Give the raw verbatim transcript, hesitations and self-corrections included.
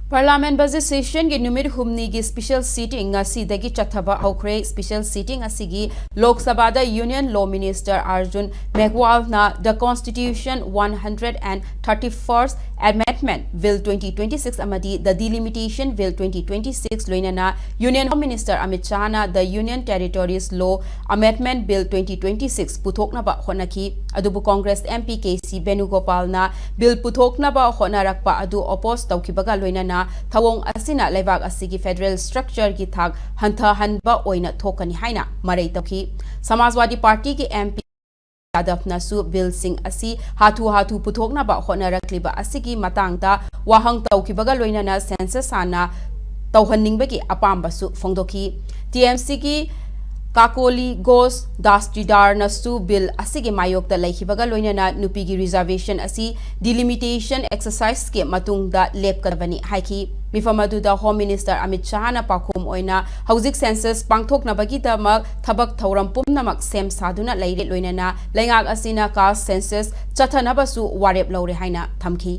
Parliament budget session ꯒꯤ ꯅꯨꯃꯤꯠ ꯍꯨꯝꯅꯤꯒꯤ special sitting ꯉꯁꯤꯗꯒꯤ ꯆꯠꯊꯕ ꯍꯧꯈ꯭ꯔꯦ꯫ Special sitting ꯑꯁꯤꯒꯤ ꯂꯣꯛ ꯁꯚꯥꯗ Union Law Minister Arjun Meghwalꯅ The Constitution one hundred and thirty-first Amendment Bill twenty twenty-six ꯑꯃꯗꯤ The Delimitation Bill twenty twenty-six, ꯂꯣꯏꯅꯅ Union Home Minister Amit Shahꯅ The Union Territories Law Amendment Bill twenty twenty-six ꯄꯨꯊꯣꯛꯅꯕ ꯍꯣꯠꯅꯈꯤ꯫ ꯑꯗꯨꯕꯨ Congress MP K C ꯕꯦꯅꯨꯒꯣꯄꯥꯜꯅ bill ꯄꯨꯊꯣꯛꯅꯕ ꯍꯣꯠꯅꯔꯛꯄ ꯑꯗꯨ oppose ꯇꯧꯈꯤꯕꯒ ꯂꯣꯏꯅꯅ ꯊꯧꯑꯣꯡ ꯑꯁꯤꯅ ꯂꯩꯕꯥꯛ ꯑꯁꯤꯒꯤ federal structureꯒꯤ ꯊꯥꯛ ꯍꯟꯊꯍꯟꯕ ꯑꯣꯏꯅ ꯊꯣꯛꯀꯅꯤ ꯍꯥꯏꯅ ꯃꯔꯩ ꯇꯧꯈꯤ꯫ ꯁꯃꯥꯖꯋꯥꯗꯤ ꯄꯥꯔꯇꯤꯒꯤ MP ꯌꯥꯗꯕꯅꯁꯨ billꯁꯤꯡ ꯑꯁꯤ ꯍꯥꯊꯨ ꯍꯥꯊꯨ ꯄꯨꯊꯣꯛꯅꯕ ꯍꯣꯠꯅꯔꯛꯂꯤꯕ ꯑꯁꯤꯒꯤ ꯃꯇꯥꯡꯗ ꯋꯥꯍꯪ ꯇꯧꯈꯤꯕꯒ ꯂꯣꯏꯅꯅ census ꯍꯥꯟꯅ ꯇꯧꯍꯟꯅꯤꯡꯕꯒꯤ ꯑꯄꯥꯝꯕꯁꯨ ꯐꯣꯡꯗꯣꯛꯈꯤ꯫ TMCꯒꯤ ꯀꯥꯀꯣꯂꯤ ꯒꯣꯁ ꯗꯥꯁꯇꯤꯗꯥꯔꯅꯁꯨ bill ꯑꯁꯤꯒꯤ ꯃꯥꯌꯣꯛꯇ ꯂꯩꯈꯤꯕꯒ ꯂꯣꯏꯅꯅ ꯅꯨꯄꯤꯒꯤ reservation ꯑꯁꯤ delimitation exerciseꯀꯤ ꯃꯇꯨꯡꯗ ꯂꯦꯞꯀꯗꯕꯅꯤ ꯍꯥꯏꯈꯤ꯫ ꯃꯤꯐꯝ ꯑꯗꯨꯗ Home Minister Amit Shahꯅ ꯄꯥꯎꯈꯨꯝ ꯑꯣꯏꯅ ꯍꯧꯖꯤꯛ census ꯄꯥꯡꯊꯣꯛꯅꯕꯒꯤꯗꯃꯛ ꯊꯕꯛ ꯊꯧꯔꯝ ꯄꯨꯝꯅꯃꯛ ꯁꯦꯝ ꯁꯥꯗꯨꯅ ꯂꯩꯔꯦ, ꯂꯣꯏꯅꯅ ꯂꯩꯉꯥꯛ ꯑꯁꯤꯅ caste census ꯆꯠꯊꯅꯕꯁꯨ ꯋꯥꯔꯦꯞ ꯂꯧꯔꯦ ꯍꯥꯏꯅ ꯊꯝꯈꯤ꯫